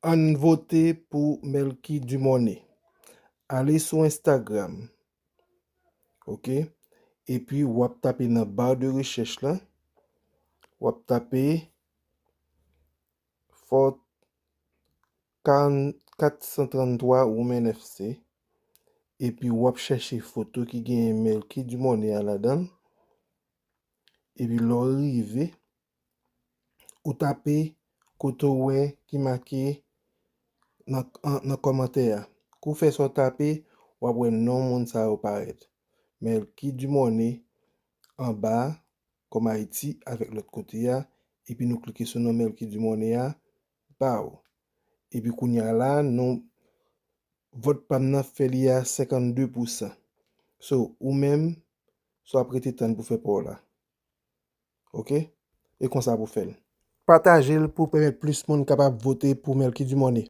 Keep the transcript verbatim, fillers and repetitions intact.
Ann vote pou Melky Dumornay. Ale sou Instagram. Ok? Epi w ap tape nan bar de rechèch la. W ap tape Fort kat san tranntwa Women F C. Epi w ap chèche foto ki genyen Melky Dumornay a ladan l. Epi lè w rive, ou tape kote w wè ki make nan, an- nan kòmantè a. Kou w fè sa w tape, w ap wè non moun sa yo parèt. Melky Dumornay anba a, kòm Ayiti, avèk lòt kote a, epi nou klike sou non Melky Dumornay a, baw. Epi kounye a la, non, vòt pa m nan fè li a senkanndepousan. So, ou menm, sa w ap rete tann pou fè pa w la. Ok? E konsa pou fè l. Pataje l pou pèmèt plis moun kapab vote pou Melky Dumornay.